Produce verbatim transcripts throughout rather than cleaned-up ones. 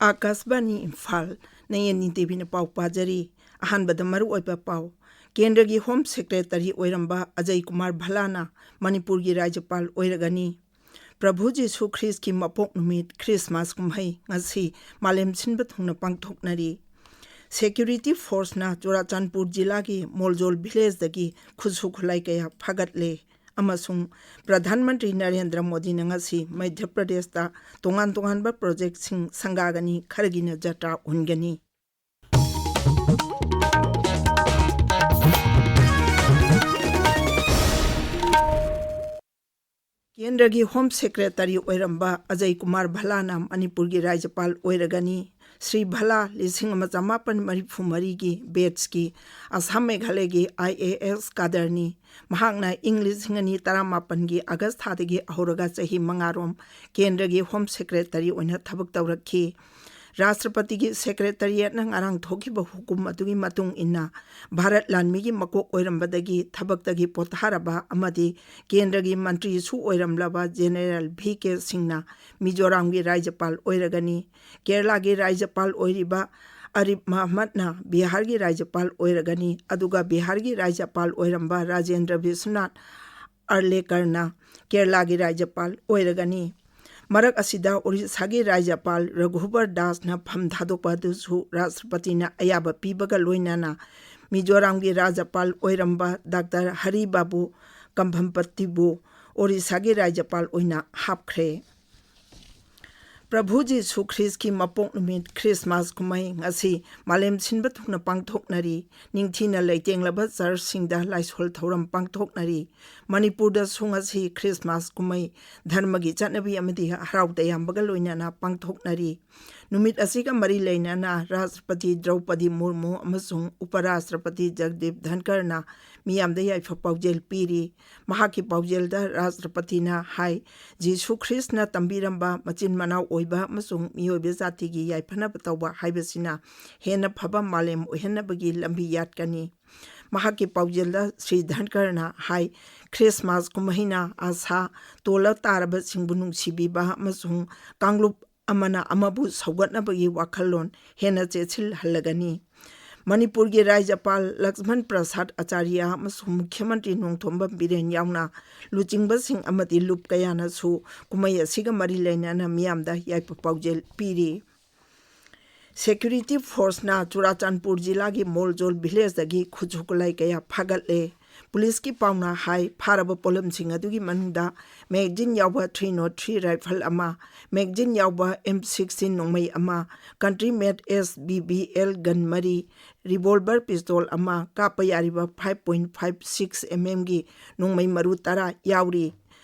ꯑꯥꯀꯥꯁꯕꯥꯅꯤ ꯏꯝꯐꯥꯜ, ꯅꯌꯦꯅꯤ ꯗꯦꯕꯤꯅ ꯄꯥꯎ ꯄꯥꯖꯔꯤ꯫ ꯑꯍꯥꯟꯕꯗ ꯃꯔꯨꯑꯣꯏꯕ ꯄꯥꯎ꯫ ꯀꯦꯟꯗ꯭ꯔꯒꯤ ꯍꯣꯝ ꯁꯦꯀ꯭ꯔꯦꯇꯔꯤ ꯑꯣꯏꯔꯝꯕ ꯑꯖꯌ ꯀꯨꯃꯥꯔ ꯚꯜꯂꯥꯅ ꯃꯅꯤꯄꯨꯔꯒꯤ ꯔꯥꯖ꯭ꯌꯄꯥꯜ ꯑꯣꯏꯔꯒꯅꯤ꯫ ꯄ꯭ꯔꯚꯨ ꯖꯤꯁꯨ ꯈ꯭ꯔꯤꯁꯀꯤ ꯃꯄꯣꯛ ꯅꯨꯃꯤꯠ ꯈ꯭ꯔꯤꯁꯃꯥꯁ ꯀꯨꯝꯍꯩ ꯉꯁꯤ ꯃꯥꯂꯦꯝ ꯁꯤꯟꯕ ꯊꯨꯡꯅ ꯄꯥꯡꯊꯣꯛꯅꯔꯤ꯫ ꯁꯦꯀ꯭ꯌꯨꯔꯤꯇꯤ ꯐꯣꯔꯁꯅ ꯆꯨꯔꯥꯆꯥꯟꯄꯨꯔ ꯖꯤꯂꯥꯒꯤ ꯃꯣꯜꯖꯣꯜ ꯚꯤꯂꯦꯖꯇꯒꯤ ꯈꯨꯠꯁꯨ ꯈꯨꯠꯂꯥꯏ ꯀꯌꯥ ꯐꯥꯒꯠꯂꯦ꯫ ꯑꯃꯁꯨꯡ ꯄ꯭ꯔꯙꯥꯟ ꯃꯟꯇ꯭ꯔꯤ ꯅꯔꯦꯟꯗ꯭ꯔ ꯃꯣꯗꯤꯅ ꯉꯁꯤ ꯃꯙ꯭ꯌ ꯄ꯭ꯔꯗꯦꯁꯇ ꯇꯣꯉꯥꯟ ꯇꯣꯉꯥꯟꯕ ꯄ꯭ꯔꯣꯖꯦꯛꯁꯤꯡ ꯁꯪꯒꯥꯒꯅꯤ, ꯈꯔꯒꯤꯅ ꯖꯇ꯭ꯔꯥ ꯍꯨꯟꯒꯅꯤ꯫ ꯀꯦꯟꯗ꯭ꯔꯒꯤ ꯍꯣꯝ ꯁꯦꯀ꯭ꯔꯦꯇꯔꯤ ꯑꯣꯏꯔꯝꯕ ꯑꯖꯌ ꯀꯨꯃꯥꯔ ꯚꯜꯂꯥꯅ ꯃꯅꯤꯄꯨꯔꯒꯤ ꯔꯥꯖ꯭ꯌꯄꯥꯜ ꯑꯣꯏꯔꯒꯅꯤ꯫ ꯁ꯭ꯔꯤ ꯚꯜꯂꯥ ꯂꯤꯁꯤꯡ ꯑꯃ ꯆꯃꯥꯄꯟ ꯃꯔꯤꯐꯨ ꯃꯔꯤꯒꯤ ꯕꯦꯠꯁꯀꯤ ꯑꯁꯥꯝ ꯃꯦꯘꯥꯂꯌꯒꯤ ꯑꯥꯏ ꯑꯦ ꯑꯦꯁ ꯀꯥꯗꯔꯅꯤ꯫ ꯃꯍꯥꯛꯅ ꯏꯪ ꯂꯤꯁꯤꯡ ꯑꯅꯤ ꯇꯔꯥꯃꯥꯄꯟꯒꯤ ꯑꯥꯒꯁ ꯊꯥꯗꯒꯤ ꯍꯧꯔꯒ ꯆꯍꯤ ꯃꯉꯥꯔꯣꯝ ꯀꯦꯟꯗ꯭ꯔꯒꯤ ꯍꯣꯝ ꯁꯦꯀ꯭ꯔꯦꯇꯔꯤ ꯑꯣꯏꯅ ꯊꯕꯛ ꯇꯧꯔꯛꯈꯤ꯫ ꯔꯥꯁꯇ꯭ꯔꯄꯇꯤꯒꯤ ꯁꯦꯀ꯭ꯔꯦꯇꯔꯤꯌꯦꯠꯅ ꯉꯔꯥꯡ ꯊꯣꯛꯈꯤꯕ ꯍꯨꯀꯨꯝ ꯑꯗꯨꯒꯤ ꯃꯇꯨꯡ ꯏꯟꯅ, ꯚꯥꯔꯠ ꯂꯥꯟꯃꯤꯒꯤ ꯃꯀꯣꯛ ꯑꯣꯏꯔꯝꯕꯗꯒꯤ ꯊꯕꯛꯇꯒꯤ ꯄꯣꯊꯥꯔꯕ ꯑꯃꯗꯤ ꯀꯦꯟꯗ꯭ꯔꯒꯤ ꯃꯟꯇ꯭ꯔꯤꯁꯨ ꯑꯣꯏꯔꯝꯂꯕ ꯖꯦꯅꯦꯔꯦꯜ ꯚꯤ ꯀꯦ ꯁꯤꯡꯅ ꯃꯤꯖꯣꯔꯥꯝꯒꯤ ꯔꯥꯖ꯭ꯌꯄꯥꯜ ꯑꯣꯏꯔꯒꯅꯤ꯫ ꯀꯦꯔꯂꯥꯒꯤ ꯔꯥꯖ꯭ꯌꯄꯥꯜ ꯑꯣꯏꯔꯤꯕ ꯑꯔꯤꯞ ꯃꯍꯃꯗꯅ ꯕꯤꯍꯥꯔꯒꯤ ꯔꯥꯖ꯭ꯌꯄꯥꯜ ꯑꯣꯏꯔꯒꯅꯤ, ꯑꯗꯨꯒ ꯕꯤꯍꯥꯔꯒꯤ ꯔꯥꯖ꯭ꯌꯄꯥꯜ ꯑꯣꯏꯔꯝꯕ ꯔꯥꯖꯦꯟꯗ꯭ꯔ ꯕꯤꯁ꯭ꯋꯅꯥꯊ ꯑꯔꯂꯦꯀꯔꯅ ꯀꯦꯔꯂꯥꯒꯤ ꯔꯥꯖ꯭ꯌꯄꯥꯜ ꯑꯣꯏꯔꯒꯅꯤ꯫ ꯃꯔꯛ ꯑꯁꯤꯗ, ꯑꯣꯔꯤꯁꯥꯒꯤ ꯔꯥꯖ꯭ꯌꯄꯥꯜ ꯔꯘꯨꯕꯔ ꯗꯥꯁꯅ ꯐꯝ ꯊꯥꯗꯣꯛꯄ ꯑꯗꯨꯁꯨ ꯔꯥꯁꯇ꯭ꯔꯄꯇꯤꯅ ꯑꯌꯥꯕ ꯄꯤꯕꯒ ꯂꯣꯏꯅꯅ ꯃꯤꯖꯣꯔꯥꯝꯒꯤ ꯔꯥꯖ꯭ꯌꯄꯥꯜ ꯑꯣꯏꯔꯝꯕ ꯗꯥꯛꯇꯔ ꯍꯔꯤ ꯕꯥꯕꯨ ꯀꯝꯚꯝꯄꯇꯤꯕꯨ ꯑꯣꯔꯤꯁꯥꯒꯤ ꯔꯥꯖ꯭ꯌꯄꯥꯜ ꯑꯣꯏꯅ ꯍꯥꯞꯈ꯭ꯔꯦ꯫ ꯄ꯭ꯔꯚꯨ ꯖꯤꯁꯨ ꯈ꯭ꯔꯤꯁꯀꯤ ꯃꯄꯣꯛ ꯅꯨꯃꯤꯠ ꯈ꯭ꯔꯤꯁꯃꯥꯁ ꯀꯨꯝꯍꯩ ꯉꯁꯤ ꯃꯥꯂꯦꯝ ꯁꯤꯟꯕ ꯊꯨꯡꯅ ꯄꯥꯡꯊꯣꯛꯅꯔꯤ꯫ ꯅꯤꯡꯊꯤꯅ ꯂꯩꯇꯦꯡꯂꯕ ꯆꯔꯆꯁꯤꯡꯗ ꯂꯥꯏꯁꯣꯜ ꯊꯧꯔꯝ ꯄꯥꯡꯊꯣꯛꯅꯔꯤ꯫ ꯃꯅꯤꯄꯨꯔꯗꯁꯨ ꯉꯁꯤ ꯈ꯭ꯔꯤꯁꯃꯥꯁ ꯀꯨꯝꯍꯩ ꯙꯔꯃꯒꯤ ꯆꯠꯅꯕꯤ ꯑꯃꯗꯤ ꯍꯔꯥꯎ ꯇꯌꯥꯝꯕꯒ ꯂꯣꯏꯅꯅ ꯄꯥꯡꯊꯣꯛꯅꯔꯤ꯫ ꯅꯨꯃꯤꯠ ꯑꯁꯤꯒ ꯃꯔꯤ ꯂꯩꯅꯅ ꯔꯥꯁꯇ꯭ꯔꯄꯇꯤ ꯗ꯭ꯔꯧꯄꯗꯤ ꯃꯨꯔꯃꯨ ꯑꯃꯁꯨꯡ ꯎꯄꯔꯥꯁꯇ꯭ꯔꯄꯇꯤ ꯖꯒꯗꯤꯞ ꯙꯟꯀꯔꯅ ꯃꯤꯌꯥꯝꯗ ꯌꯥꯏꯐ ꯄꯥꯎꯖꯦꯜ ꯄꯤꯔꯤ꯫ ꯃꯍꯥꯛꯀꯤ ꯄꯥꯎꯖꯦꯜꯗ ꯔꯥꯁꯇ꯭ꯔꯄꯇꯤꯅ ꯍꯥꯏ, ꯖꯤꯁꯨ ꯈ꯭ꯔꯤꯁꯅ ꯇꯝꯕꯤꯔꯝꯕ ꯃꯆꯤꯟ ꯃꯅꯥꯎ ꯑꯣꯏꯕ ꯑꯃꯁꯨꯡ ꯃꯤꯑꯣꯏꯕ ꯖꯥꯇꯤꯒꯤ ꯌꯥꯏꯐꯅꯕ ꯇꯧꯕ ꯍꯥꯏꯕꯁꯤꯅ ꯍꯦꯟꯅ ꯐꯕ ꯃꯥꯂꯦꯝ ꯑꯣꯏꯍꯟꯅꯕꯒꯤ ꯂꯝꯕꯤ ꯌꯥꯠꯀꯅꯤ꯫ ꯃꯍꯥꯛꯀꯤ ꯄꯥꯎꯖꯦꯜꯗ ꯁ꯭ꯔꯤ ꯙꯟꯀꯔꯅ ꯍꯥꯏ, ꯈ꯭ꯔꯤꯁꯃꯥꯁ ꯀꯨꯝꯍꯩꯅ ꯑꯥꯁꯥ ꯇꯣꯜꯂ ꯇꯥꯔꯕꯁꯤꯡꯕꯨ ꯅꯨꯡꯁꯤꯕꯤꯕ ꯑꯃꯁꯨꯡ ꯀꯥꯡꯂꯨꯞ ꯑꯃꯅ ꯑꯃꯕꯨ ꯁꯧꯒꯠꯅꯕꯒꯤ ꯋꯥꯈꯜꯂꯣꯟ ꯍꯦꯟꯅ ꯆꯦꯠꯁꯤꯜꯍꯜꯂꯒꯅꯤ꯫ ꯃꯅꯤꯄꯨꯔꯒꯤ ꯔꯥꯖ꯭ꯌꯄꯥꯜ ꯂꯛꯁꯃꯟ ꯄ꯭ꯔꯁꯥꯗ ꯑꯆꯥꯔꯤꯌꯥ ꯑꯃꯁꯨꯡ ꯃꯨꯈ꯭ꯌꯃꯟꯇ꯭ꯔꯤ ꯅꯣꯡꯊꯣꯝꯕꯝ ꯕꯤꯔꯦꯟ ꯌꯥꯎꯅ ꯂꯨꯆꯤꯡꯕꯁꯤꯡ ꯑꯃꯗꯤ ꯂꯨꯞ ꯀꯌꯥꯅꯁꯨ ꯀꯨꯝꯍꯩ ꯑꯁꯤꯒ ꯃꯔꯤ ꯂꯩꯅꯅ ꯃꯤꯌꯥꯝꯗ ꯌꯥꯏꯐ ꯄꯥꯎꯖꯦꯜ ꯄꯤꯔꯤ꯫ ꯁꯦꯀ꯭ꯌꯨꯔꯤꯇꯤ ꯐꯣꯔꯁꯅ ꯆꯨꯔꯥꯆꯥꯟꯄꯨꯔ ꯖꯤꯂꯥꯒꯤ ꯃꯣꯜꯖꯣꯜ ꯚꯤꯂꯦꯖꯇꯒꯤ ꯈꯨꯠꯁꯨ ꯈꯨꯠꯂꯥꯏ ꯀꯌꯥ ꯐꯥꯒꯠꯂꯦ꯫ ꯄꯨꯂꯤꯁꯀꯤ ꯄꯥꯎꯅ ꯍꯥꯏ, ꯐꯥꯔꯕ ꯄꯣꯠꯂꯝꯁꯤꯡ ꯑꯗꯨꯒꯤ ꯃꯅꯨꯡꯗ ꯃꯦꯒꯖꯤꯟ ꯌꯥꯎꯕ ꯊ꯭ꯔꯤ ꯅꯣꯠ ꯊ꯭ꯔꯤ ꯔꯥꯏꯐꯜ ꯑꯃ, ꯃꯦꯒꯖꯤꯟ ꯌꯥꯎꯕ ꯑꯦꯝ ꯁꯤꯛꯁꯇꯤꯟ ꯅꯣꯡꯃꯩ ꯑꯃ, ꯀꯟꯇ꯭ꯔꯤ ꯃꯦꯗ ꯑꯦꯁ ꯕꯤ ꯕꯤ ꯑꯦꯜ ꯒꯟ ꯃꯔꯤ, ꯔꯤꯚꯣꯜꯚꯔ ꯄꯤꯁꯇꯣꯜ ꯑꯃ, ꯀꯥꯞꯄ ꯌꯥꯔꯤꯕ five point five six M ꯑꯦꯝꯒꯤ ꯅꯣꯡꯃꯩ ꯃꯔꯨ ꯇꯔꯥ ꯌꯥꯎꯔꯤ꯫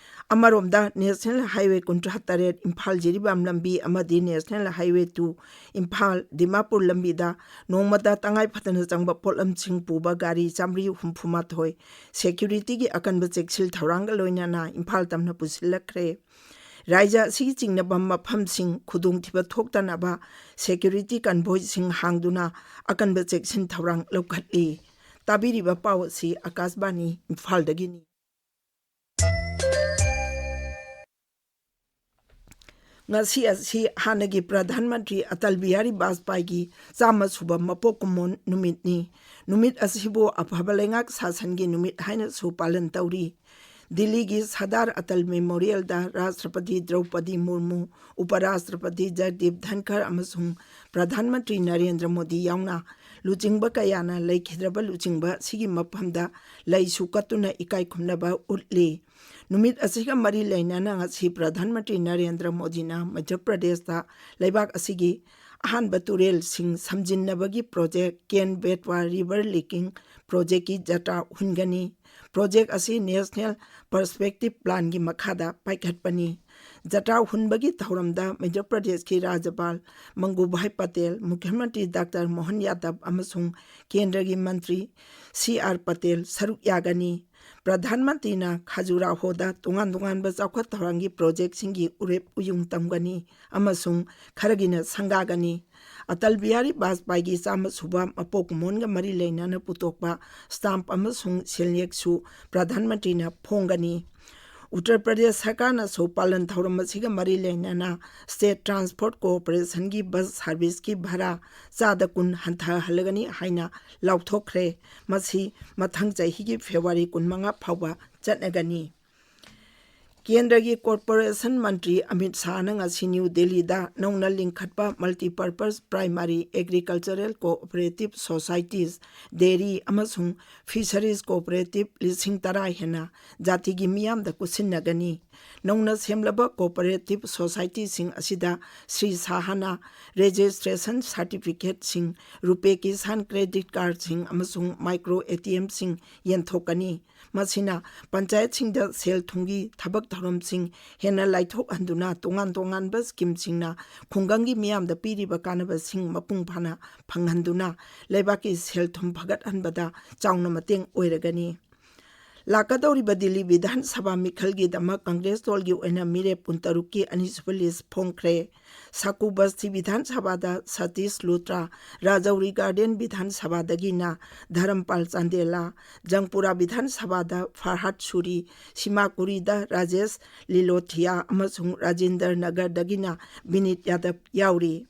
ꯑꯃꯔꯣꯝꯗ, ꯅꯦꯁꯅꯦꯜ ꯍꯥꯏꯋꯦ ꯀꯨꯟꯊ꯭ꯔꯥ ꯇꯔꯦꯠ ꯏꯝꯐꯥꯜ ꯖꯤꯔꯤꯕꯥꯝ ꯂꯝꯕꯤ ꯑꯃꯗꯤ national highway two Imphal Dimapur ꯂꯝꯕꯤꯗ ꯅꯣꯡꯃꯗ ꯇꯉꯥꯏ ꯐꯗꯅ ꯆꯪꯕ ꯄꯣꯠꯂꯝꯁꯤꯡ ꯄꯨꯕ ꯒꯥꯔꯤ ꯆꯥꯃꯔꯤ ꯍꯨꯝꯐꯨ ꯃꯥꯊꯣꯏ ꯁꯦꯀ꯭ꯌꯨꯔꯤꯇꯤꯒꯤ ꯑꯀꯟꯕ ꯆꯦꯛꯁꯤꯜ ꯊꯧꯔꯥꯡꯒ ꯂꯣꯏꯅꯅ ꯏꯝꯐꯥꯜ ꯇꯝꯅ ꯄꯨꯁꯤꯜꯂꯛꯈ꯭ꯔꯦ꯫ ꯔꯥꯏꯖ ꯑꯁꯤꯒꯤ ꯆꯤꯡꯅꯕ ꯃꯐꯝꯁꯤꯡ ꯈꯨꯗꯣꯡꯊꯤꯕ ꯊꯣꯛꯇꯅꯕ ꯁꯦꯀ꯭ꯌꯨꯔꯤꯇꯤ ꯀꯟꯚꯣꯏꯁꯤꯡ ꯍꯥꯡꯗꯨꯅ ꯑꯀꯟꯕ ꯆꯦꯛꯁꯤꯟ ꯊꯧꯔꯥꯡ ꯂꯧꯈꯠꯂꯤ꯫ ꯇꯥꯕꯤꯔꯤꯕ ꯄꯥꯎ ꯑꯁꯤ ꯑꯀꯥꯁꯕꯥꯅꯤ ꯏꯝꯐꯥꯜꯗꯒꯤꯅꯤ꯫ ꯉꯁꯤ ꯑꯁꯤ ꯍꯥꯟꯅꯒꯤ ꯄ꯭ꯔꯙꯥꯟ ꯃꯟꯇ꯭ꯔꯤ ꯑꯇꯜ ꯕꯤꯍꯥꯔꯤ ꯕꯥꯖꯄꯥꯏꯒꯤ ꯆꯥꯝꯃ ꯁꯨꯕ ꯃꯄꯣꯛ ꯀꯨꯝꯑꯣꯟ ꯅꯨꯃꯤꯠꯅꯤ꯫ ꯅꯨꯃꯤꯠ ꯑꯁꯤꯕꯨ ꯑꯐꯕ ꯂꯩꯉꯥꯛ ꯁꯥꯁꯟꯒꯤ ꯅꯨꯃꯤꯠ ꯍꯥꯏꯅꯁꯨ ꯄꯥꯂꯟ ꯇꯧꯔꯤ꯫ ꯗꯤꯜꯂꯤꯒꯤ ꯁꯔꯗꯥꯔ ꯑꯇꯜ ꯃꯦꯃꯣꯔꯤꯌꯦꯜꯗ ꯔꯥꯁꯇ꯭ꯔꯄꯇꯤ ꯗ꯭ꯔꯧꯄꯗꯤ ꯃꯨꯔꯃꯨ, ꯎꯄꯔꯥꯁꯇ꯭ꯔꯄꯇꯤ ꯖꯒꯗꯤꯞ ꯙꯟꯈꯔ ꯑꯃꯁꯨꯡ ꯄ꯭ꯔꯙꯥꯟ ꯃꯟꯇ꯭ꯔꯤ ꯅꯔꯦꯟꯗ꯭ꯔ ꯃꯣꯗꯤ ꯌꯥꯎꯅ ꯂꯨꯆꯤꯡꯕ ꯀꯌꯥꯅ ꯂꯩꯈꯤꯗ꯭ꯔꯕ ꯂꯨꯆꯤꯡꯕ ꯑꯁꯤꯒꯤ ꯃꯐꯝꯗ ꯂꯩꯁꯨ ꯀꯠꯇꯨꯅ ꯏꯀꯥꯏ ꯈꯨꯝꯅꯕ ꯎꯠꯂꯤ꯫ ꯅꯨꯃꯤꯠ ꯑꯁꯤꯒ ꯃꯔꯤ ꯂꯩꯅꯅ ꯉꯁꯤ ꯄ꯭ꯔꯙꯥꯟ ꯃꯟꯇ꯭ꯔꯤ ꯅꯔꯦꯟꯗ꯭ꯔ ꯃꯣꯗꯤꯅ ꯃꯙ꯭ꯌ ꯄ꯭ꯔꯗꯦꯁꯇ ꯂꯩꯕꯥꯛ ꯑꯁꯤꯒꯤ ꯑꯍꯥꯟꯕ ꯇꯨꯔꯦꯜꯁꯤꯡ ꯁꯝꯖꯤꯟꯅꯕꯒꯤ ꯄ꯭ꯔꯣꯖꯦꯛ ꯀꯦꯟ ꯕꯦꯇ꯭ꯋꯥ ꯔꯤꯚꯔ ꯂꯤꯡꯀꯤꯡ ꯄ꯭ꯔꯣꯖꯦꯛꯀꯤ ꯖꯇ꯭ꯔꯥ ꯍꯨꯟꯒꯅꯤ꯫ ꯄ꯭ꯔꯣꯖꯦꯛ ꯑꯁꯤ ꯅꯦꯁꯅꯦꯜ ꯄꯔꯁꯄꯦꯛꯇꯤꯚ ꯄ꯭ꯂꯥꯟꯒꯤ ꯃꯈꯥꯗ ꯄꯥꯏꯈꯠꯄꯅꯤ꯫ ꯖꯇ꯭ꯔꯥ ꯍꯨꯟꯕꯒꯤ ꯊꯧꯔꯝꯗ ꯃꯙ꯭ꯌ ꯄ꯭ꯔꯗꯦꯁꯀꯤ ꯔꯥꯖ꯭ꯌꯄꯥꯜ ꯃꯪꯒꯨꯚꯥꯏ ꯄꯇꯦꯜ, ꯃꯨꯈ꯭ꯌ ꯃꯟꯇ꯭ꯔꯤ ꯗꯥꯛꯇꯔ ꯃꯣꯍꯟ ꯌꯥꯗꯕ ꯑꯃꯁꯨꯡ ꯀꯦꯟꯗ꯭ꯔꯒꯤ ꯃꯟꯇ꯭ꯔꯤ ꯁꯤ ꯑꯥꯔ ꯄꯇꯦꯜ ꯁꯔꯨꯛ ꯌꯥꯒꯅꯤ꯫ ꯄ꯭ꯔꯙꯥꯟ ꯃꯟꯇ꯭ꯔꯤꯅ ꯈꯖꯨꯔꯥꯍꯣꯗ ꯇꯣꯉꯥꯟ ꯇꯣꯉꯥꯟꯕ ꯆꯥꯎꯈꯠ ꯊꯧꯔꯥꯡꯒꯤ ꯄ꯭ꯔꯣꯖꯦꯛꯁꯤꯡꯒꯤ ꯎꯔꯦꯞ ꯎꯌꯨꯡ ꯇꯝꯒꯅꯤ ꯑꯃꯁꯨꯡ ꯈꯔꯒꯤꯅ ꯁꯪꯒꯥꯒꯅꯤ꯫ ꯑꯇꯜ ꯕꯤꯍꯥꯔꯤ ꯕꯥꯖꯄꯥꯏꯒꯤ ꯆꯥꯝꯃ ꯁꯨꯕ ꯃꯄꯣꯛ ꯀꯨꯝꯑꯣꯟꯒ ꯃꯔꯤ ꯂꯩꯅꯅ ꯄꯨꯊꯣꯛꯄ ꯁ꯭ꯇꯥꯝꯞ ꯑꯃꯁꯨꯡ ꯁꯦꯜꯌꯦꯛꯁꯨ ꯄ꯭ꯔꯙꯥꯟ ꯃꯟꯇ꯭ꯔꯤꯅ ꯐꯣꯡꯒꯅꯤ꯫ ꯎꯠꯇꯔ ꯄ꯭ꯔꯗꯦꯁ ꯁꯔꯀꯥꯔꯅꯁꯨ ꯄꯥꯂꯟ ꯊꯧꯔꯝ ꯑꯁꯤꯒ ꯃꯔꯤ ꯂꯩꯅꯅ ꯁ꯭ꯇꯦꯠ ꯇ꯭ꯔꯥꯟꯁꯄꯣꯔꯠ ꯀꯣꯑꯣꯄꯔꯦꯁꯟꯒꯤ ꯕꯁ ꯁꯥꯔꯚꯤꯁꯀꯤ ꯚꯔꯥ ꯆꯥꯗ ꯀꯨꯟ ꯍꯟꯊꯍꯜꯂꯒꯅꯤ ꯍꯥꯏꯅ ꯂꯥꯎꯊꯣꯛꯈ꯭ꯔꯦ꯫ ꯃꯁꯤ ꯃꯊꯪ ꯆꯍꯤꯒꯤ ꯐꯦꯕ꯭ꯔꯨꯋꯥꯔꯤ ꯀꯨꯟꯃꯉꯥ ꯐꯥꯎꯕ ꯆꯠꯅꯒꯅꯤ꯫ ꯀꯦꯟꯗ꯭ꯔꯒꯤ ꯀꯣꯔꯄꯣꯔꯦꯁꯟ ꯃꯟꯇ꯭ꯔꯤ ꯑꯃꯤꯠ ꯁꯥꯍꯅ ꯉꯁꯤ ꯅ꯭ꯌꯨ ꯗꯦꯜꯂꯤꯗ ꯅꯧꯅ ꯂꯤꯡꯈꯠꯄ multipurpose primary agricultural cooperative societies, dairy ꯑꯃꯁꯨꯡ fisheries cooperative ꯂꯤꯁꯤꯡ ꯇꯔꯥ ꯍꯦꯟꯅ ꯖꯥꯇꯤꯒꯤ ꯃꯤꯌꯥꯝꯗ ꯀꯨꯠꯁꯤꯟꯅꯒꯅꯤ꯫ ꯅꯧꯅ ꯁꯦꯝꯂꯕ ꯀꯣꯑꯣꯄꯔꯦꯇꯤꯚ ꯁꯣꯁꯥꯏꯇꯤꯁꯤꯡ ꯑꯁꯤꯗ ꯁ꯭ꯔꯤ ꯁꯥꯍꯅ ꯔꯦꯖꯤꯁꯇ꯭ꯔꯦꯁꯟ ꯁꯥꯔꯇꯤꯐꯤꯀꯦꯠꯁꯤꯡ, ꯔꯨꯄꯦ ꯀꯤꯁꯥꯟ ꯀ꯭ꯔꯦꯗꯤꯠ ꯀꯥꯔꯗꯁꯤꯡ ꯑꯃꯁꯨꯡ ꯃꯥꯏꯀ꯭ꯔꯣ ꯑꯦ ꯇꯤ ꯑꯦꯝꯁꯤꯡ ꯌꯦꯟꯊꯣꯛꯀꯅꯤ꯫ ꯃꯁꯤꯅ ꯄꯟꯆꯥꯌꯠꯁꯤꯡꯗ ꯁꯦꯜ ꯊꯨꯝꯒꯤ ꯊꯕꯛ ꯊꯧꯔꯝꯁꯤꯡ ꯍꯦꯟꯅ ꯂꯥꯏꯊꯣꯛꯍꯟꯗꯨꯅ ꯇꯣꯉꯥꯟ ꯇꯣꯉꯥꯟꯕ ꯁ꯭ꯀꯤꯝꯁꯤꯡꯅ ꯈꯨꯡꯒꯪꯒꯤ ꯃꯤꯌꯥꯝꯗ ꯄꯤꯔꯤꯕ ꯀꯥꯟꯅꯕꯁꯤꯡ ꯃꯄꯨꯡ ꯐꯥꯅ ꯐꯪꯍꯟꯗꯨꯅ ꯂꯩꯕꯥꯛꯀꯤ ꯁꯦꯜ ꯊꯨꯝ ꯐꯒꯠꯍꯟꯕꯗ ꯆꯥꯎꯅ ꯃꯇꯦꯡ ꯑꯣꯏꯔꯒꯅꯤ꯫ ꯂꯥꯛꯀꯗꯧꯔꯤꯕ ꯗꯤꯜꯂꯤ ꯕꯤꯙꯥꯟ ꯁꯚꯥ ꯃꯤꯈꯜꯒꯤꯗꯃꯛ ꯀꯪꯒ꯭ꯔꯦꯁ ꯗꯣꯜꯒꯤ ꯑꯣꯏꯅ ꯃꯤꯔꯦꯞ ꯀꯨꯟꯇꯔꯨꯛꯀꯤ ꯑꯅꯤꯁꯨꯕ ꯂꯤꯁ ꯐꯣꯡꯈ꯭ꯔꯦ꯫ ꯁꯥꯀꯨ ꯕꯁꯇꯤ ꯕꯤꯙꯥꯟ ꯁꯚꯥꯗ ꯁꯇꯤꯁ ꯂꯨꯇ꯭ꯔꯥ, ꯔꯥꯖꯧꯔꯤ ꯒꯥꯔꯗꯦꯟ ꯕꯤꯙꯥꯟ ꯁꯚꯥꯗꯒꯤꯅ ꯙꯔꯝꯄꯥꯜ ꯆꯥꯟꯗꯦꯂꯥ, ꯖꯪꯄꯨꯔꯥ ꯕꯤꯙꯥꯟ ꯁꯚꯥꯗ ꯐꯔꯍꯥꯗ ꯁꯨꯔꯤ, ꯁꯤꯃꯥꯀꯨꯔꯤꯗ ꯔꯥꯖꯦꯁ ꯂꯤꯂꯣꯊꯤꯌꯥ ꯑꯃꯁꯨꯡ ꯔꯥꯖꯦꯟꯗꯔ ꯅꯒꯔꯗꯒꯤꯅ ꯕꯤꯅꯤꯠ ꯌꯥꯗꯕ ꯌꯥꯎꯔꯤ꯫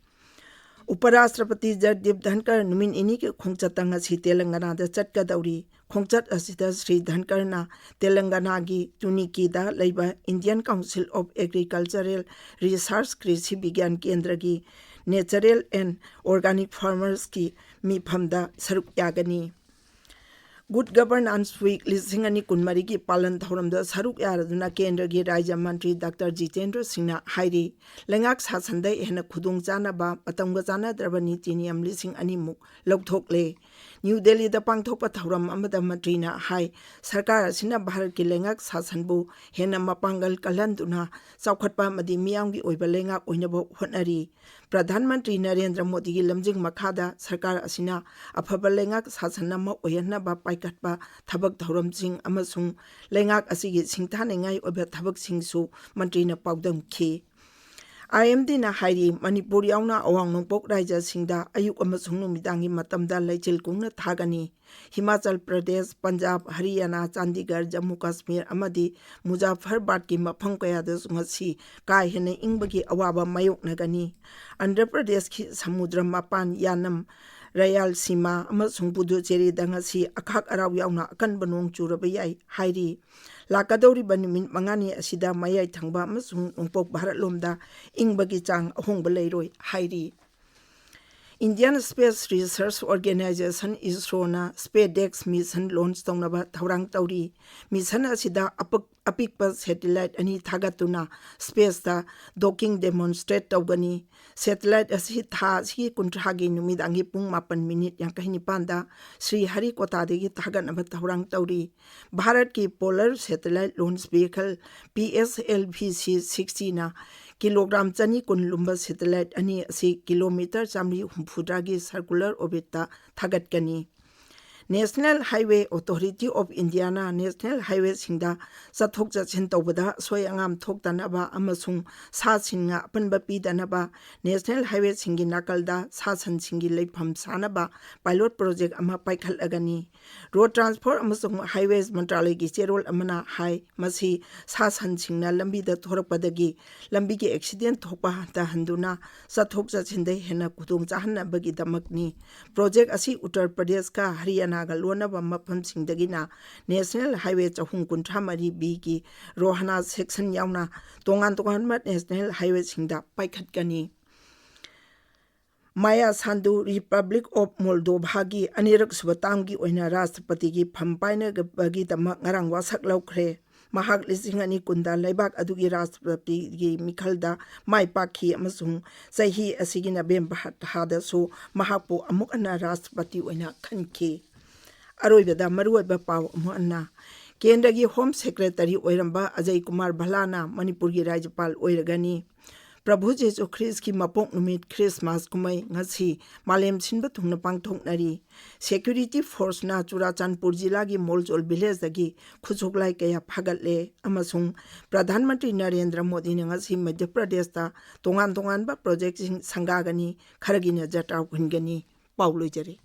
ꯎꯄꯔꯥꯁꯇ꯭ꯔꯄꯇꯤ ꯖꯒꯗꯤꯞ ꯙꯟꯀꯔ ꯅꯨꯃꯤꯠ ꯅꯤꯅꯤꯒꯤ ꯈꯣꯡꯆꯠꯇ ꯉꯁꯤ ꯇꯦꯂꯪꯒꯅꯥꯗ ꯆꯠꯀꯗꯧꯔꯤ꯫ ꯈꯣꯡꯆꯠ ꯑꯁꯤꯗ ꯁ꯭ꯔꯤ ꯙꯟꯀꯔꯅ ꯇꯦꯂꯪꯒꯅꯥꯒꯤ ꯇꯨꯅꯤꯀꯤꯗ ꯂꯩꯕ Indian Council of Agricultural Research ꯀ꯭ꯔꯤꯁꯤ ꯕꯤꯒ꯭ꯌꯥꯟ ꯀꯦꯟꯗ꯭ꯔꯒꯤ Natural and Organic Farmersꯀꯤ ꯃꯤꯐꯝꯗ ꯁꯔꯨꯛ ꯌꯥꯒꯅꯤ꯫ Good Governance Week ꯂꯤꯁꯤꯡ ꯑꯅꯤ ꯀꯨꯟꯃꯔꯤꯒꯤ ꯄꯥꯂꯟ ꯊꯧꯔꯝꯗ ꯁꯔꯨꯛ ꯌꯥꯔꯗꯨꯅ ꯀꯦꯟꯗ꯭ꯔꯒꯤ ꯔꯥꯖ꯭ꯌ ꯃꯟꯇ꯭ꯔꯤ ꯗꯥꯛꯇꯔ ꯖꯤꯇꯦꯟꯗ꯭ꯔ ꯁꯤꯡꯅ ꯍꯥꯏꯔꯤ, ꯂꯩꯉꯥꯛ ꯁꯥꯁꯟꯗ ꯍꯦꯟꯅ ꯈꯨꯗꯣꯡ ꯆꯥꯅꯕ ꯃꯇꯝꯒ ꯆꯥꯟꯅꯗ꯭ꯔꯕ ꯅꯤꯇꯤ ꯅꯤꯌꯝ ꯂꯤꯁꯤꯡ ꯑꯅꯤꯃꯨꯛ ꯂꯧꯊꯣꯛꯂꯦ꯫ ꯅ꯭ꯌꯨ ꯗꯦꯜꯂꯤꯗ ꯄꯥꯡꯊꯣꯛꯄ ꯊꯧꯔꯝ ꯑꯃꯗ ꯃꯟꯇ꯭ꯔꯤꯅ ꯍꯥꯏ, ꯁꯔꯀꯥꯔ ꯑꯁꯤꯅ ꯚꯥꯔꯠꯀꯤ ꯂꯩꯉꯥꯛ ꯁꯥꯁꯟꯕꯨ ꯍꯦꯟꯅ ꯃꯄꯥꯡꯒꯜ ꯀꯜꯍꯟꯗꯨꯅ ꯆꯥꯎꯈꯠꯄ ꯑꯃꯗꯤ ꯃꯤꯌꯥꯝꯒꯤ ꯑꯣꯏꯕ ꯂꯩꯉꯥꯛ ꯑꯣꯏꯅꯕ ꯍꯣꯠꯅꯔꯤ꯫ ꯄ꯭ꯔꯙꯥꯟ ꯃꯟꯇ꯭ꯔꯤ ꯅꯔꯦꯟꯗ꯭ꯔ ꯃꯣꯗꯤꯒꯤ ꯂꯝꯖꯤꯡ ꯃꯈꯥꯗ ꯁꯔꯀꯥꯔ ꯑꯁꯤꯅ ꯑꯐꯕ ꯂꯩꯉꯥꯛ ꯁꯥꯁꯟ ꯑꯃ ꯑꯣꯏꯍꯟꯅꯕ ꯄꯥꯏꯈꯠꯄ ꯊꯕꯛ ꯊꯧꯔꯝꯁꯤꯡ ꯑꯃꯁꯨꯡ ꯂꯩꯉꯥꯛ ꯑꯁꯤꯒꯤ ꯁꯤꯡꯊꯥꯅꯤꯡꯉꯥꯏ ꯑꯣꯏꯕ ꯊꯕꯛꯁꯤꯡꯁꯨ ꯃꯟꯇ꯭ꯔꯤꯅ ꯄꯥꯎꯗꯝꯈꯤ꯫ ꯑꯥꯏ ꯑꯦꯝ ꯗꯤꯅ ꯍꯥꯏꯔꯤ, ꯃꯅꯤꯄꯨꯔ ꯌꯥꯎꯅ ꯑꯋꯥꯡ ꯅꯣꯡꯄꯣꯛ ꯔꯥꯏꯖ꯭ꯌꯁꯤꯡꯗ ꯑꯌꯨꯛ ꯑꯃꯁꯨꯡ ꯅꯨꯃꯤꯗꯥꯡꯒꯤ ꯃꯇꯝꯗ ꯂꯩꯆꯤꯜ ꯀꯨꯡꯅ ꯊꯥꯒꯅꯤ꯫ ꯍꯤꯃꯥꯆꯜ ꯄ꯭ꯔꯗꯦꯁ, ꯄꯟꯖꯥꯕ, ꯍꯔꯤꯌꯥꯅꯥ, ꯆꯥꯟꯗꯤꯒꯔ, ꯖꯝꯃꯨ ꯀꯥꯁꯃꯤꯔ ꯑꯃꯗꯤ ꯃꯨꯖꯥꯐꯔꯕꯥꯗꯀꯤ ꯃꯐꯝ ꯀꯌꯥꯗꯁꯨ ꯉꯁꯤ ꯀꯥ ꯍꯦꯟꯅ ꯏꯪꯕꯒꯤ ꯑꯋꯥꯕ ꯃꯥꯌꯣꯛꯅꯒꯅꯤ꯫ ꯑꯟꯙ꯭ꯔ ꯄ꯭ꯔꯗꯦꯁꯀꯤ ꯁꯃꯨꯗ꯭ꯔ ꯃꯄꯥꯟ, ꯌꯥꯅꯝ, ꯔꯌꯥꯜꯁꯤꯃꯥ ꯑꯃꯁꯨꯡ ꯄꯨꯗꯨꯆꯦꯔꯤꯗ ꯉꯁꯤ ꯑꯈꯥꯛ ꯑꯔꯥꯎ ꯌꯥꯎꯅ ꯑꯀꯟꯕ ꯅꯣꯡ ꯆꯨꯔꯕ ꯌꯥꯏ ꯍꯥꯏꯔꯤ꯫ ꯂꯥꯛꯀꯗꯧꯔꯤꯕ ꯅꯨꯃꯤꯠ ꯃꯉꯥꯅꯤ ꯑꯁꯤꯗ ꯃꯌꯥꯏ ꯊꯪꯕ ꯑꯃꯁꯨꯡ ꯅꯣꯡꯄꯣꯛ ꯚꯥꯔꯠꯂꯣꯝꯗ ꯏꯪꯕꯒꯤ ꯆꯥꯡ ꯑꯍꯣꯡꯕ ꯂꯩꯔꯣꯏ ꯍꯥꯏꯔꯤ꯫ Indian Space Research Organisation, ꯏꯁꯔꯣꯅ SpaceX mission launch ꯇꯧꯅꯕ ꯊꯧꯔꯥꯡ ꯇꯧꯔꯤ꯫ Mission ꯑꯁꯤꯗ ꯑꯄꯛ-, ꯑꯄꯤꯛꯄ satellite ꯑꯅꯤ ꯊꯥꯒꯠꯇꯨꯅ spaceꯇ docking demonstrate ꯇꯧꯒꯅꯤ꯫ Satellite ꯑꯁꯤ ꯊꯥ ꯑꯁꯤꯒꯤ ꯀꯨꯟꯊ꯭ꯔꯥꯒꯤ ꯅꯨꯃꯤꯗꯥꯡꯒꯤ ꯄꯨꯡ ꯃꯥꯄꯟ ꯃꯤꯅꯤꯠ ꯌꯥꯡꯈꯩ ꯅꯤꯄꯥꯟꯗ ꯁ꯭ꯔꯤꯍꯔꯤꯀꯣꯇꯥꯗꯒꯤ ꯊꯥꯒꯠꯅꯕ ꯊꯧꯔꯥꯡ ꯇꯧꯔꯤ꯫ ꯚꯥꯔꯠꯀꯤ Polar Satellite Launch Vehicle, P S L V C sixtyꯅ ꯀꯤꯂꯣꯒ꯭ꯔꯥꯝ ꯆꯅꯤ ꯀꯨꯟ ꯂꯨꯝꯕ satellite ꯑꯅꯤ ꯑꯁꯤ ꯀꯤꯂꯣꯃꯤꯇꯔ ꯆꯥꯃꯔꯤ ꯍꯨꯝꯐꯨꯇꯔꯥꯒꯤ circular orbitꯇ ꯊꯥꯒꯠꯀꯅꯤ꯫ National Highway Authority of Indiaꯅ national highwayꯁꯤꯡꯗ ꯆꯠꯊꯣꯛ ꯆꯠꯁꯤꯟ ꯇꯧꯕꯗ ꯑꯁꯣꯏ ꯑꯉꯥꯝ ꯊꯣꯛꯇꯅꯕ ꯑꯃꯁꯨꯡ ꯁꯥ ꯁꯟꯅ ꯑꯄꯟꯕ ꯄꯤꯗꯅꯕ national highwayꯁꯤꯡꯒꯤ ꯅꯥꯀꯜꯗ ꯁꯥ ꯁꯟꯁꯤꯡꯒꯤ ꯂꯩꯐꯝ ꯁꯥꯅꯕ pilot project ꯑꯃ ꯄꯥꯏꯈꯠꯂꯒꯅꯤ꯫ Road Transport ꯑꯃꯁꯨꯡ Highways ꯃꯟꯇ꯭ꯔꯥꯂꯌꯒꯤ ꯆꯦꯔꯣꯜ ꯑꯃꯅ ꯍꯥꯏ, ꯃꯁꯤ ꯁꯥ ꯁꯟꯁꯤꯡꯅ ꯂꯝꯕꯤꯗ ꯊꯣꯔꯛꯄꯗꯒꯤ ꯂꯝꯕꯤꯒꯤ accident ꯊꯣꯛꯄ ꯍꯟꯊꯍꯟꯗꯨꯅ ꯆꯠꯊꯣꯛ ꯆꯠꯁꯤꯟꯗ ꯍꯦꯟꯅ ꯈꯨꯗꯣꯡ ꯆꯥꯍꯟꯅꯕꯒꯤꯗꯃꯛꯅꯤ꯫ Project ꯑꯁꯤ ꯎꯠꯇꯔ ꯄ꯭ꯔꯗꯦꯁꯀ ꯍꯔꯤꯌꯥꯅꯥꯒ ꯂꯣꯟꯅꯕ ꯃꯐꯝꯁꯤꯡꯗꯒꯤꯅ National Highway ꯆꯍꯨꯝ ꯀꯨꯟꯊ꯭ꯔꯥ ꯃꯔꯤ Bꯒꯤ ꯔꯣꯍꯥꯅꯥ section ꯌꯥꯎꯅ ꯇꯣꯉꯥꯟ ꯇꯣꯉꯥꯟꯕ national highwayꯁꯤꯡꯗ ꯄꯥꯏꯈꯠꯀꯅꯤ꯫ ꯃꯥꯌꯥ ꯁꯥꯟꯗꯨ, Republic of Moldovaꯒꯤ ꯑꯅꯤꯔꯛ ꯁꯨꯕ termꯒꯤ ꯑꯣꯏꯅ ꯔꯥꯁꯇ꯭ꯔꯄꯇꯤꯒꯤ ꯐꯝ ꯄꯥꯏꯅꯕꯒꯤꯗꯃꯛ ꯉꯔꯥꯡ ꯋꯥꯁꯛ ꯂꯧꯈ꯭ꯔꯦ꯫ ꯃꯍꯥꯛ ꯂꯤꯁꯤꯡ ꯑꯅꯤ ꯀꯨꯟꯗ ꯂꯩꯕꯥꯛ ꯑꯗꯨꯒꯤ ꯔꯥꯁꯇ꯭ꯔꯄꯇꯤꯒꯤ ꯃꯤꯈꯜꯗ ꯃꯥꯏ ꯄꯥꯛꯈꯤ ꯑꯃꯁꯨꯡ ꯆꯍꯤ ꯑꯁꯤꯒꯤ ꯅꯕꯦꯝꯕꯔ ꯊꯥꯗꯁꯨ ꯃꯍꯥꯛꯄꯨ ꯑꯃꯨꯛ ꯍꯟꯅ ꯔꯥꯁꯇ꯭ꯔꯄꯇꯤ ꯑꯣꯏꯅ ꯈꯟꯈꯤ꯫ ꯑꯔꯣꯏꯕꯗ ꯃꯔꯨꯑꯣꯏꯕ ꯄꯥꯎ ꯑꯃꯨꯛ ꯍꯟꯅ꯫ ꯀꯦꯟꯗ꯭ꯔꯒꯤ Home Secretary ꯑꯣꯏꯔꯝꯕ ꯑꯖꯌ ꯀꯨꯃꯥꯔ ꯚꯜꯂꯥꯅ ꯃꯅꯤꯄꯨꯔꯒꯤ ꯔꯥꯖ꯭ꯌꯄꯥꯜ ꯑꯣꯏꯔꯒꯅꯤ꯫ ꯄ꯭ꯔꯚꯨ ꯖꯤꯁꯨ ꯈ꯭ꯔꯤꯁꯀꯤ ꯃꯄꯣꯛ ꯅꯨꯃꯤꯠ ꯈ꯭ꯔꯤꯁꯃꯥꯁ ꯀꯨꯝꯍꯩ ꯉꯁꯤ ꯃꯥꯂꯦꯝ ꯁꯤꯟꯕ ꯊꯨꯡꯅ ꯄꯥꯡꯊꯣꯛꯅꯔꯤ꯫ ꯁꯦꯀ꯭ꯌꯨꯔꯤꯇꯤ ꯐꯣꯔꯁꯅ ꯆꯨꯔꯥꯆꯥꯟꯄꯨꯔ ꯖꯤꯂꯥꯒꯤ ꯃꯣꯜꯖꯣꯜ ꯚꯤꯂꯦꯖꯇꯒꯤ ꯈꯨꯠꯁꯨ ꯈꯨꯠꯂꯥꯏ ꯀꯌꯥ ꯐꯥꯒꯠꯂꯦ ꯑꯃꯁꯨꯡ ꯄ꯭ꯔꯙꯥꯟ ꯃꯟꯇ꯭ꯔꯤ ꯅꯔꯦꯟꯗ꯭ꯔ ꯃꯣꯗꯤꯅ ꯉꯁꯤ ꯃꯙ꯭ꯌ ꯄ꯭ꯔꯗꯦꯁꯇ ꯇꯣꯉꯥꯟ ꯇꯣꯉꯥꯟꯕ ꯄ꯭ꯔꯣꯖꯦꯛꯁꯤꯡ ꯁꯪꯒꯥꯒꯅꯤ, ꯈꯔꯒꯤꯅ ꯖꯇ꯭ꯔꯥ ꯍꯨꯟꯒꯅꯤ꯫ ꯄꯥꯎ ꯂꯣꯏꯖꯔꯦ꯫